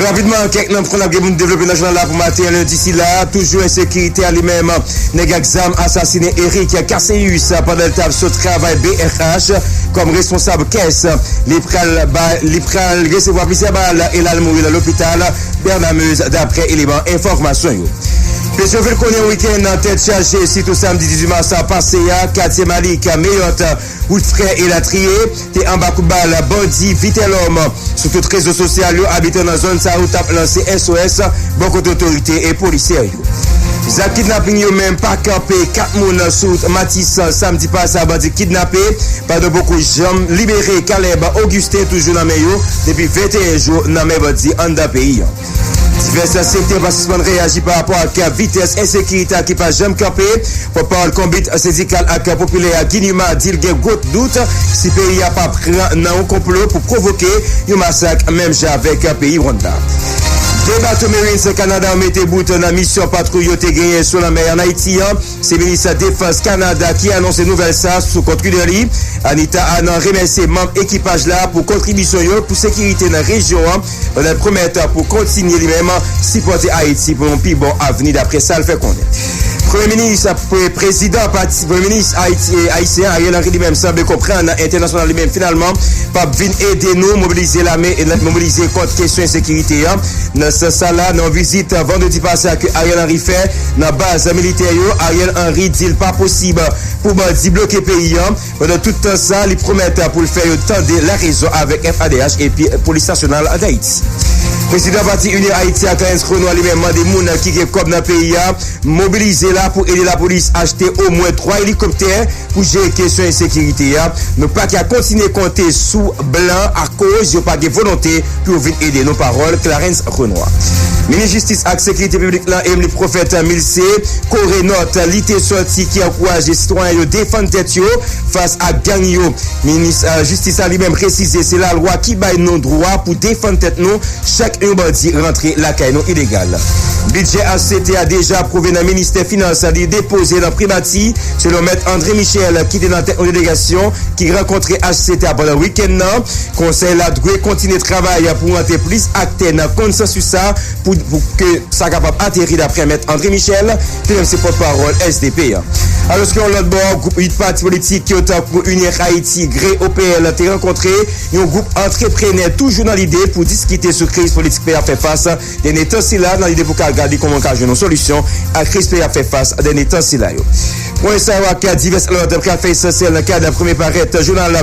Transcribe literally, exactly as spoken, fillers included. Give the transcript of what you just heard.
Rapidman, kèk nan pwen n ap gen pou n devlope nan jounal la pou maten lendi sila. Toujou ensekirite a li menm. Nèg ak zam asasinen Eric Casséus pandan l t ap sot travay B R H kòm responsab kès. Li pral ba, li pral resevwa plizyè bal e l al mouri nan lopital Bernamez, daprè eleman enfòmasyon yo. Petyonvil konnen wikenn nan tèt chaje, sitou samdi dizuit mas pase a, katye Malik, Meyòt, Wout Frè elatriye, te anba kout bal bandi Vitelhomme. Sou tout rezo sosyal yo, abitan nan zòn sa yo t ap lanse S O S bò kote otorite e polisye yo. Zak kidnaping yo menm pa kanpe, kat moun sou wout Matis samdi pase a bandi kidnape, pandan poko janm libere. Caleb Augustin toujou nan men yo depi venteyen jou nan men bandi anndan peyi an. Divès sektè pa sispann reyaji pa rapò ak vitès ensekirite a ki pa janm kanpe. Pòtpawòl Konbit Sendikal ak Popilè a, Guy Numa, di l gen gwo dout si peyi a pa pran nan yon konplo pou pwovoke yon masak menm jan avèk peyi Rwanda. De bato Marines Kanada mete bout nan misyon patwouy yo te genyen sou lanmè ann Ayiti an. Se minis defans Kanada ki anonse nouvèl sa sou kont Twitter li. Anita Anand remèsye manm ekipaj la pou kontribisyon yo pou sekirite nan rejyon an, pandan l pwomèt pou kontinye li menm sipòte Ayiti pou yon pi bon avni, daprè sa l fè konnen. Premye minis, pre-, prezidan pati, premye minis Ayiti, ayisyen Ariel Henry li menm sanble konprann entènasyonal li menm finalman p ap vin ede nou mobilize lame, mobilize kont kesyon ensekirite an. Nan sans sa la, nan yon vizit vandredi pase a ke Ariel Henry fè nan baz militè yo, Ariel Henry di l pa posib pou bandi bloke peyi an. Pandan tout tan sa, li pwomèt pou l fè yo tande larezon avèk F A D H epi Polis Nasyonal d Ayiti. Prezidan pati Inyon Ayiti a, Clarens Renois, li menm mande moun ki gen kòb nan peyi a mobilize la pou ede lapolis achte omwen twa elikoptè pou jere kesyon ensekirite a. Nou pa ka kontinye konte sou blan akoz yo pa gen volonte pou yo vin ede nou, pawòl Clarens Renois. Minis Jistis ak Sekirite Piblik la, Emmeline Prophète Milcé, kore nòt li te sòti ki ankouraje sitwayen yo defann tèt yo fas ak gang yo. Minis, eh, Jistis la li menm presize se lalwa ki bay nou dwa pou defann tèt nou, chak yon bandi rantre lakay nou ilegal. Bidjè H C T a deja apwouve nan ministè finans, li depoze nan primati, selon Mèt André Michel, ki te nan tèt yon delegasyon ki rankontre H C T a pandan wikenn nan. Konsèy la dwe kontinye travay pou rantre plis aktè nan konsansis sa pou, pou ke sa kapab ateri, daprè Mèt André Michel, ki menm se pòtpawòl S D P an. Alòske yon lòt bò, gwoup uit pati politik yo tankou Unir Ayiti, Gre, O P L te rankontre yon gwoup antreprenè toujou nan lide pou diskite sou kriz politik peyi a ap fè fas dènye tan sila, nan lide pou ka gade kòman ka jwenn yon solisyon ak kriz peyi a ap fè fas dènye tan sila yo. Pwen sa yo ak divès lòt pral fè esansyèl nan kad premye parèt jounal